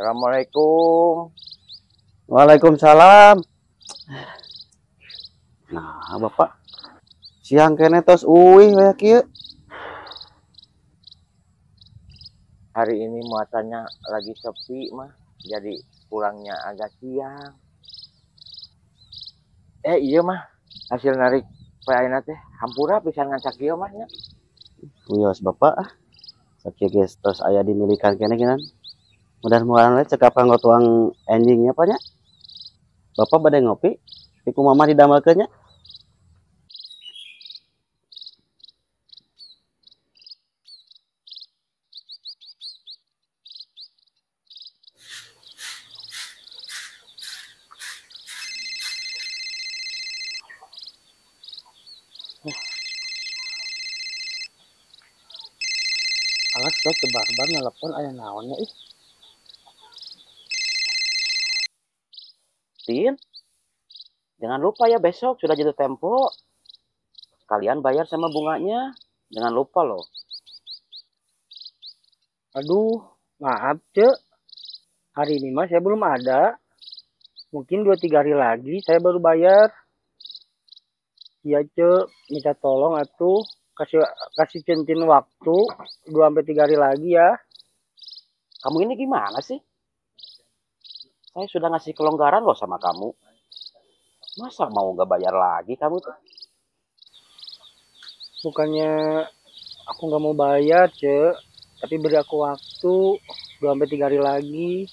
Assalamualaikum. Waalaikumsalam. Nah, Bapak siang kene tos uih we kieu. Hari ini muatannya lagi sepi mah, jadi pulangnya agak siang. Iya mah, hasil narik poe ayeuna teh hampura pisan ngan sakieu mah nya. Wios Bapak ah. Sakieu geus tos aya dimilikan kene geunan. Mudah-mudahan we cekap kanggo tuang enjingnya Pak nya. Bapak bade ngopi, ku mama didamelkeun nya. Alas teh ke barbar nelpon aya naonnya ih. Tin, jangan lupa ya besok sudah jatuh tempo. Kalian bayar sama bunganya. Jangan lupa loh. Aduh, maaf Cek. Hari ini mah saya belum ada. Mungkin 2-3 hari lagi saya baru bayar. Iya Cek, minta tolong atuh kasih cincin waktu 2-3 hari lagi ya. Kamu ini gimana sih? Saya sudah ngasih kelonggaran loh sama kamu. Masa mau gak bayar lagi kamu tuh? Bukannya aku gak mau bayar, Cek. Tapi beri aku waktu 2-3 hari lagi.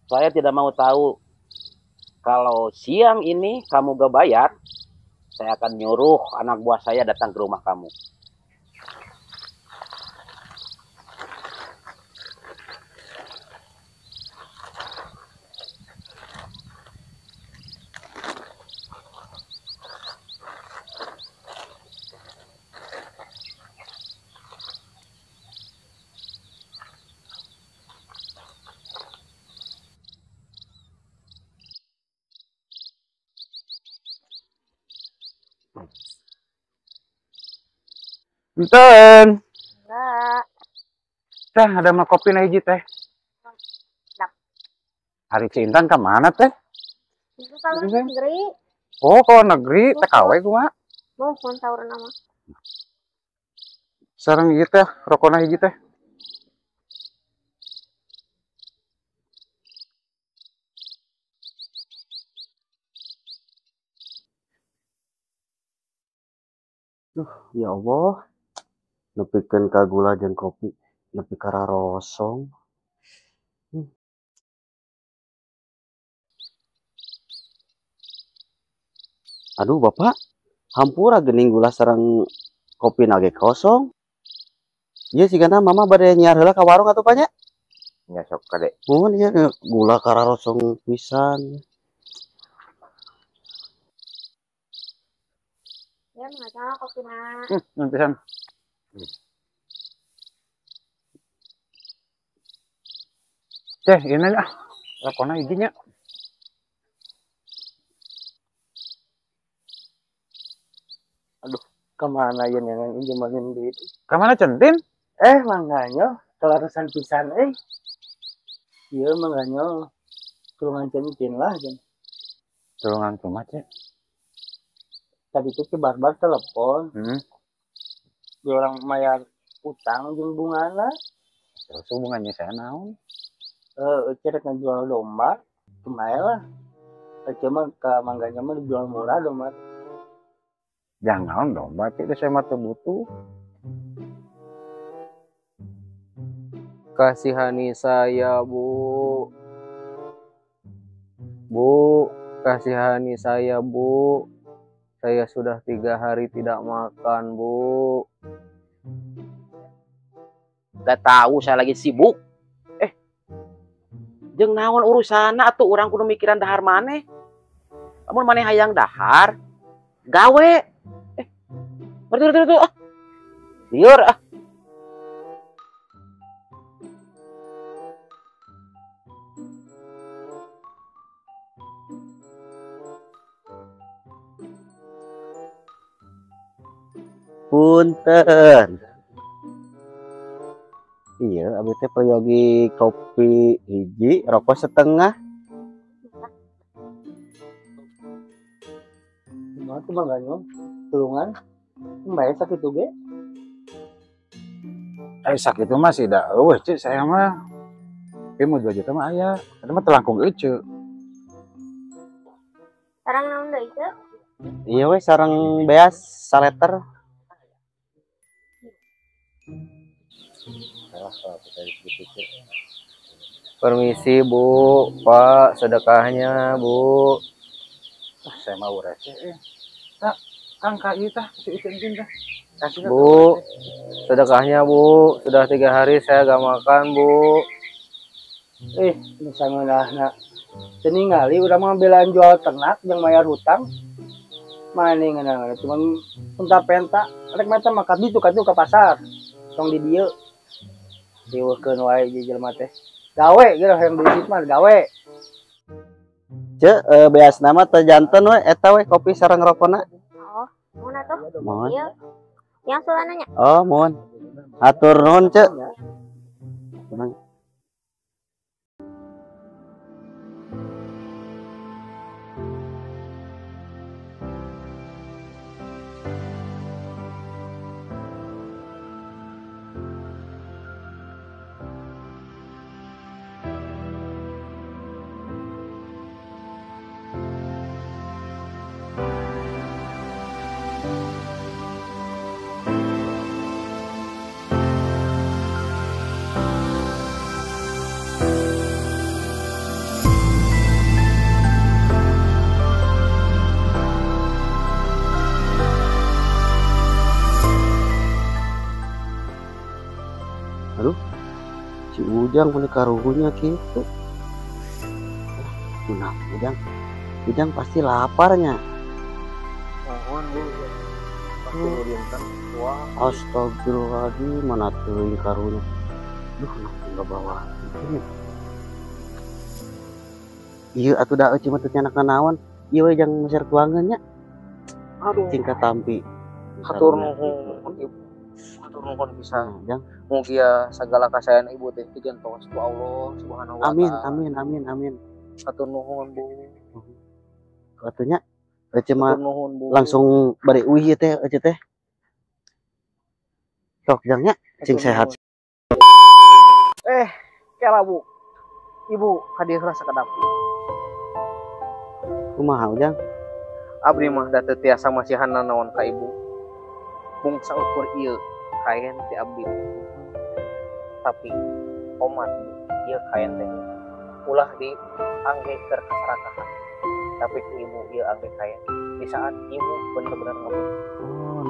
Saya tidak mau tahu. Kalau siang ini kamu gak bayar, saya akan nyuruh anak buah saya datang ke rumah kamu. Enten. Enggak. Teh, ada mah kopi na hiji teh. Dap. Hari si Intan ke mana teh? Itu kalau negeri. Oh, kalau negeri TKW kumaha? Mohon tawuran nama. Sareng ieu teh, rokona hiji teh. Duh, ya Allah. Nepikeun ka gula jeung kopi, nepi ka rarosong. Aduh, Bapak, hampura geuning gula sareng kopi nage kosong. Ieu sigana mama bade nyiar heula ka warung atuh Pak nya? Nya sok kade. Muhun ieu gula ka rarosong pisan. Ya, mangga kopina. Nuhun pisan. Teh, ini ah, rokona hijinya. Aduh, kemana ya neneng ini manin duit? Kemana centin? Mangganya, kelarusan pisan, Iya, mangganya, tulungan centin lah, jen. Tulungan kumaha, Cek? Tadi tuh si Barbar telepon. Dia orang bayar utang jeung bungana. Terus hubungannya saya naon? Cerek ngejual domba, lumayan lah. Cuma ke mangganya mah dijual murah domba. Jangan domba, Cek, saya mah teu butuh. Kasihani saya, Bu. Bu, kasihani saya, Bu. Saya sudah 3 hari tidak makan, Bu. Gak tahu, saya lagi sibuk. Jeung naon urusana atuh urang kudu mikiran dahar maneh. Lamun maneh hayang dahar, gawe. Berturut-turut ah. Liur ah. Punten. Iya, abdi teh peryogi kopi hiji, rokok setengah. Kumaha tuh Bang Ganyong? Tulungan. Bayar sakitu ge. Sakitu mah sih da eueuh Ceu saya mah. Tapi mau 2 juta mah aya. Eta mah telangkung euceu. Sarang naon deui Ceu? Iya we sareng beas saleter. Permisi Bu, Pak, sedekahnya Bu. Ah, saya mau receh eh. Tak, Kang ka ieu tah, si Icen tah. Kasih Bu, sedekahnya Bu, sudah 3 hari saya gak makan Bu. Misalnya teu ningali urang mah belaan jual ternak jeung bayar hutang. Mane ngeunah cuman penta-penta rek mata mah ka ditu ka pasar. Tong di dieu. Dieukeun wae jelema teh. Gawe geura hayang duit mah gawe. Ceu, beas nama teh janten we eta we kopi sareng rokona. Oh, mun atuh. Mohon. Ieu. Yang sulananya. Oh, mohon. Atur nuhun, Ceu. Tenang. Aduh, si Ujang punya karuhunya gitu. Nah, Ujang pasti laparnya. Mohon Bu, pasti dinten. Wah, astagfirullahaladzim, mana teuing karunya. Duh, kenapa nggak bawa ini? Iya, atuh da eueuh mah teu nyanak nanaon. Ieu we jang meser tuangeun nya. Aduh. Cing katampi. Hatur nuhun Ibu. Hatur nuhun pisan. Jang. Mugia segala kasayaan ibu teh digentos ku Allah Subhanahu wa Amin, taala. amin, amin, amin. Hatur nuhun Bu. Atunya eueuh mah Hatur nuhun Bu. Langsung bari uih ieu teh eueuh teh. Sok jang nya, cing sehat. Kela Bu. Ibu hadir heula sakedap. Kumaha Ujang? Abdi mah da teu tiasa masihan nanaon ka ibu. Mung saukur ieu kaen ti abdi. Tapi omat ieu kaen teh ulah diangge keur kasarakahan. Tapi ku ibu ieu angge kaen di saat ibu bener-bener ngebutuh. Oh,